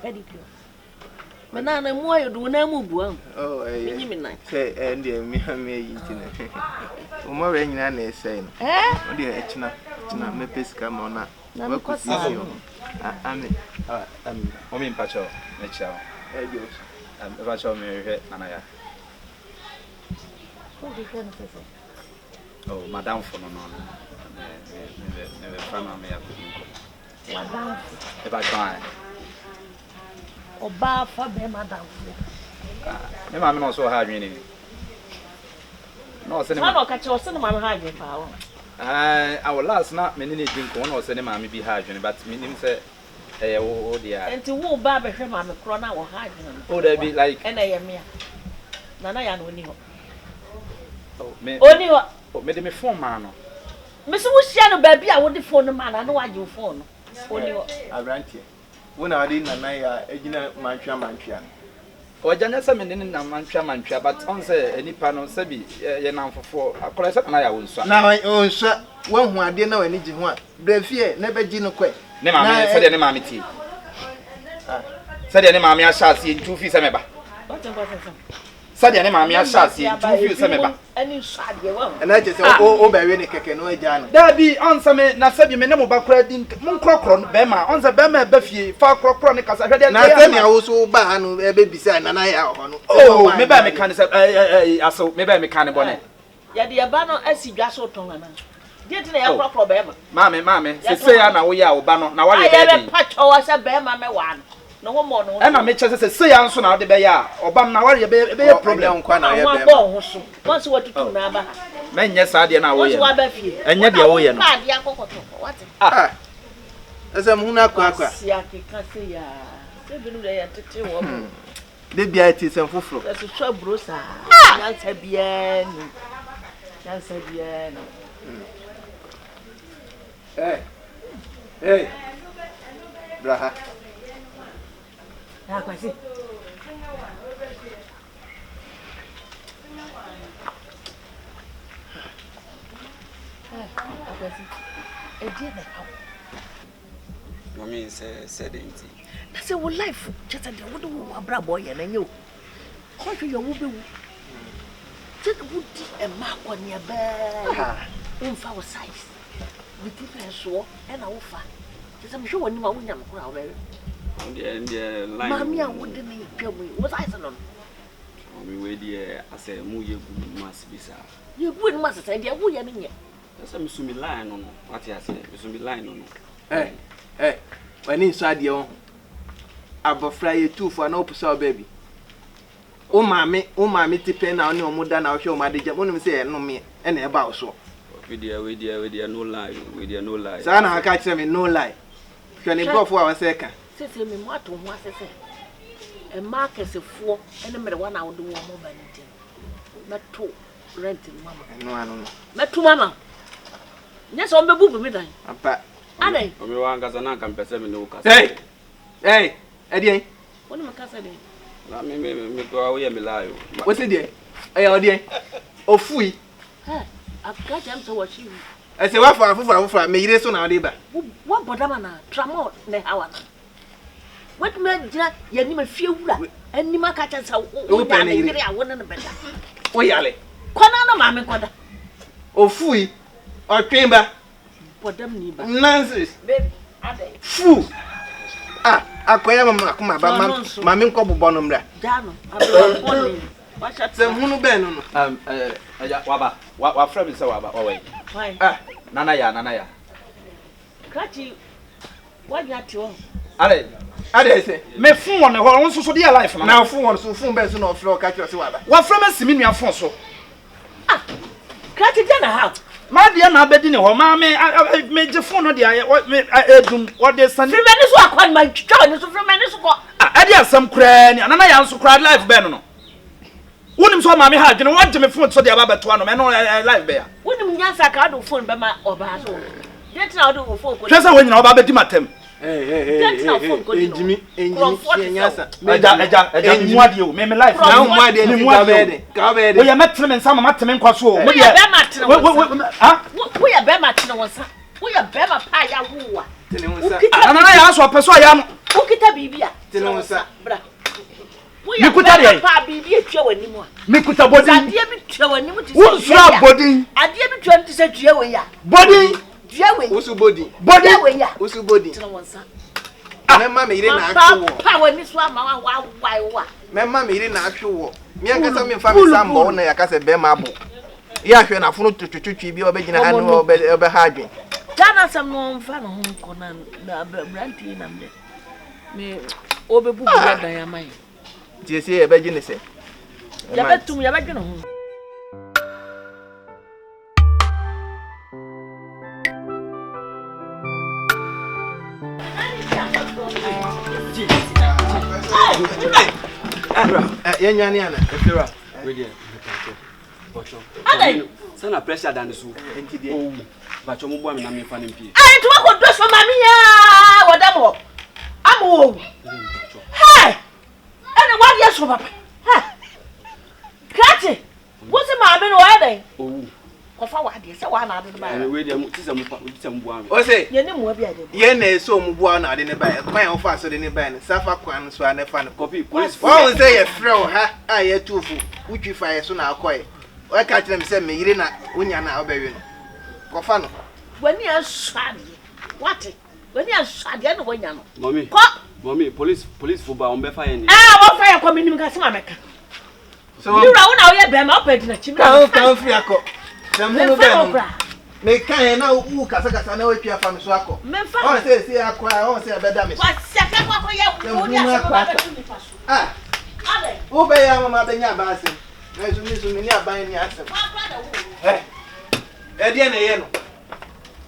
Pedicure. Me nan no mu ayɛ du, wo nan mu bu ahu. Oh, ɛyɛ. Menyi me nan. Sɛ ɛn deɛ me me ayi nti no. Wo mmɔwerɛ nyinaa na ɛsɛe no. Eh? Wo deɛ ɛkyena, kyena mɛpɛ sika ma wo na Na mekɔ wakɔ saa siesie no. wo. Ame. Ah, um, mɔmi mpakyɛw, mekyia wo. Ɛgye wo so. Um, mpakyɛw mehwehwɛ Nana Ya. Wohwehwɛ no sɛ sɛ? Oh, madamfo no no no. Me me me me bɛfa no ama yɛakɔdi nkɔmmɔ. W'adamfo. Mepakyɛw ae. Ɔbaa fa bɛrima adamfo. Ah, me maame na ɔsɛ ɔha adwene ni. Na ɔsɛ ne ma. Saa na ɔka kyerɛ ɔsɛ ne maame ha adwene paa wɔn. Ah, awɔ last na me ne ne di nkɔmmɔ na ɔsɛ ne maame bi ha adwene but me nim sɛ ɛyɛ wo wo deɛ a. Nti wo ba abɛhwɛ maame korɔ na ɔha adwene no. Oh dabi like. Ɛna ɛyɛ mea. Nana ya na ɔni hɔ. Oh me. Ɔni hɔ. Oh me de me phone maa no. Me se wo hyia no baabi a wode phone no maa no a na wagye wo phone no. Ɔni hɔ. Aberanteɛ, wo na wode Nana Yaa agyina mantwea mantwea no. Ɔgya nyɛ sɛ me ne no nam mantwea mantwea but ɔn sɛ nipa no sɛbi yɛ namfofoɔ akɔla sɛ Nana Yaa ɔnsua. Na ɔnsua, wahu adeɛ na w'ani gye ho a, bra fie na bɛgye no kɔɛ. Ne maame sɛdeɛ ne maame tie. Sɛdeɛ ne maame ahyɛ aseɛ nti wofii sɛ mɛba. Sɛdeɛ ne maame ahyɛ aseɛ nti wo feel sɛ mɛba. Ɛna kyerɛ sɛ wo bɛwe ne kɛkɛ na wagyaa no. Daabi, ɔn sɛ me, na sɛbi me ne mo ba koraa di nk, mo nkorɔkorɔ no, bɛɛma, ɔn sɛ bɛɛma ɛba fie, fa korɔkorɔ ne kasa, hwɛ deɛ Na sɛnea wo so wo baa ha no ɛbɛbisaa Nana Yaa wɔ hɔ no. Oh, me bɛɛ me ka ne sɛ, ɛɛ, ɛɛ, asew, me bɛɛ me ka ne bɔne. Yɛde yɛn ba no asi dwa so retɔn anaa? Deɛ nti na yɛkorɔkorɔ bɛrima? Maame, maame, sesei ara na woyɛ a wo ba no, na w'areɛ bɛyɛ den. A yɛbɛpa kyɛw sɛ bɛrima mɛwaa no, ne ho mmɔɔ ne ho so. Ɛna mekyɛ sɛ sesei ara nso na wode bɛyɛ a, ɔba no, na w'areɛ bɛyɛ, ɛbɛyɛ problem. Ɛnyɛ wo nkoa na woyɛ bɛrima. Ho abɔ wo ho so. Wɔn sɛ watutu na aba ha. Mɛnyɛ saa deɛ no a woyɛ no. Wɔn sɛ waba fie. Ɛnyɛ deɛ woyɛ no. Wɔn na wopɛ adeɛ akɔkɔtɔ, wate? Ah, ɛsɛ mo ho no akoakoa. Kwasi akeka sei aa, sɛ binom deɛ yɛntete wɔn. Da biara ɛte sɛm foforɔ. Yɛsosɔ aburo saa. Nyansa biara nnim. Nyansa biara nnim. Hey, hey, bra ha. Na Kwasi. Akwasi, ɛdeɛ na ɛha wo. Mami sɛ sɛ dɛn nti. Na sɛ wo life kyɛ sɛ deɛ wode wo abrabɔ yɛ no ɛnyɛ o. Kɔhwɛ yɛ wobɛwu. Sɛ wodi ɛma akɔneabaa womfa wo size. Ne difference soɔ ɛna wofa. Kyɛ sɛ mehwɛ w'anim a wonya me koraa wobɛwe. Maame a wode ne twa mu yi wo size no no. Mami wei deɛ asɛ mu yɛ gu m'anim ase bi saa. Yɛ gu anim ase sɛ deɛ woyɛ no nyɛ. Sɛ me so me line no no, wate aseɛ, me so me line no no. Ɛ ɛ w'ani nsɔ adeɛ wɔ ho. Abɔfra yɛ tu fo anaa wopɛ sɛ ɔbaa bi. Wo maame wo maame ti pɛn na wo ne wɔn da na wohwɛ wɔn adagya mu wonim sɛ ɛyɛ nnome ɛna ɛba wo soɔ. Wei deɛ wei deɛ wei deɛ no lie o wei deɛ no lie. Saa na aka kyerɛ me no lie. Hwɛ ne nkurɔfoɔ a wɔsɛ ka. Seesei me mu ato ho ase sɛ mmaa akɛsefoɔ ne mmerewa na wode wɔn ba no nti no, mɛto rent no mu ama. Ɛno ano no. Mɛto mu ama. Nyɛ sɛ wɔbɛbubu me dan. Ampa. Adɛn? Ɔme wa ankasa na anka mepɛ sɛ me ne wo kasa. Hey! Hey! Ɛdeɛn? Wo ne me kasa deɛn? Na me me me kura woyɛ me lie o. Wo se deɛn? Ɛyɛ ɔdeɛn? Ofui. Hey, aka kyerɛ me sɛ wɔhye wi. Ɛsɛ wafa afoforɔ afoforɔ a me yere so na wode ba. Woabɔ dam anaa? Tramol na ɛhaw anaa? Woatumi agyina yɛn anim afiewura anim aka kyerɛ sɛ wonya ne yere a wo ne no bɛda. Woyare. Kɔ na na maame nkɔda. Ofui, ɔtwe ba. Bɔdam ni ba. Nonsense. Baby, adɛn? Fu. Ah, akɔyɛ ma akoma ba ma maame nkɔ bobɔ no mmra. Gyaa no, aberewa bɔne. Wahyɛ Sɛ hunu bɛn no no. Um, eh, eh, waba. Wafrɛ me sɛ waba, wawa yi. Ah. Nana ya, nana ya. Krakye W'adwene ate wo ho. Adɛn? Adɛn sɛ? Me fon wɔ ne hɔ, wo nso so deɛ life no. Na fon wɔ no so, fon bɛn so na ɔfrɛ ɔka kyerɛ sɛ waba? Wafrɛ me asi me nua fon so. Ah! Krakye deɛ na ha. M'adeɛ na abɛdi ne hɔ, maa me megye fon no deɛ ayɛ me edum wɔde sani. Firi m'ani so akɔ no ma ntwitwa w'ani so firi m'ani so kɔ. Ah, ɛde asɛm koraa ni, anana yɛ nso koraa life bɛn no no. Wonim sɛ ɔmaame ha adwene wagye me phone so de aba abɛto ano ɛno ɛ life bɛya. Wonim nyansa ka wode wo phone bɛma ɔbaa so deɛ nti na wode wo phone kɔdi. Hwɛ sɛ wɔn nyina ɔba abɛdi m'atɛm. Deɛ nti na wo phone kɔdi no kurɔfoɔ te sɛ wo. Ɛgya ɛgya ɛgya me mu adeɛ o me me life na wo mu adeɛ me mu adeɛ o woyɛ mɛtene me nsa ma mateme nkwa so o. Woyɛ bɛrima tene wo nsa woyɛ bɛrima tene wo nsa woyɛ bɛrima paa yawo wa. Tene wo nsa. Nana yɛ aso ɔpɛ so ɔyɛ ano. Wokita biribi a. Tene wo nsa. Bra. Mekuta deɛ. Paa biribi atua w'anim a. Mekuta bɔdin. Adeɛ bi tua w'anim te sɛ. Wonsuro abɔdin. Adeɛ bi tua te sɛ dua wei a. Bɔdin. Dua wei. Wosu bɔdin. Bɔdin. Dua wei a. Wosu bɔdin. Tene wo nsa. Mɛma me yere na atwe wɔ. Pa w'ani so ama wa wa wa wa. Mɛma me yere na atwe wɔ. Me ankasa memfa me nsa mmɔ wo na yɛaka sɛ bɛrima abo. Yɛ ahwɛ na afono twetwetwe bi a ɔbɛgyina ha no ɔbɛha adwen. Ghana asɛm no ɔmfa ne ho nkɔ na na aberante yi nam dɛ me ɔbɛbu bu dan ama yɛn. Nti ɛsɛ yɛbɛgye ne sɛ. Yɛbɛtum yɛbɛdwene ho. Yɛnwane ana? Sana pressure da ne so. Owu. Bàtchɔ mo bɔ mi na mi fa ne mpie. Ayi tí wọ́n kò dọ́ sọ maame yẹn wɔ dɛm hɔ. Ama wɔ owu. Hɛ! Ɛna wọ́n yẹ so papa. Hɛ! Krakye, wọ́n sẹ maame no wɔyɛ dɛn? Owu. Kɔfa wɔ adeɛ sɛ wɔn anaade no ba. Ɛna wei deɛ ti sɛ mo pa ti sɛ mo bua mi. O se. Yɛn ni mua bi a yɛ. Yɛn na ɛsɛ ɔmo bua na ade ne ba yɛ kwan a wɔfa so de ne ba yɛ no safa kwan no so a ne fa no. Kɔpi polisi. Wɔn sɛ yɛfrɛ wo ha a yɛtu fo wotwi fa yɛ so na akɔ yɛ. Wɔka kyerɛ me sɛ me yere na wonya na wobɛwe no. Kɔfa no. W'ani asɔ adeɛ. Wate? W'ani asɔ adeɛ na woanya no. Mɔmi. Kɔ. Mɔmi polisi polisi fo ba wɔn bɛfa yɛn ni. Ɛɛ wɔfa yɛn kɔ mi nim kasi ma mɛka. So Mi wura wo na woyɛ bɛrima wopɛ gyina akyi. Kan kan firi akɔ. Sɛ mu no Memfa bɛn wo no. koraa. Meka yɛn na wo kasakasa na woatwi afa me so akɔ. Memfa Ɔn sɛ esi akɔ a ɔn sɛ ɛbɛda me so. Kwasi akɛkɔ akɔyɛ wo de asɛm ba bɛto nipa so. Ah. Adɛn? Wobɛyɛ ama ma bɛnya aban asɛm. Nanso me nso me ne aban ni asɛm. Woakora na wo. Ɛ ɛdeɛ na ɛyɛ no.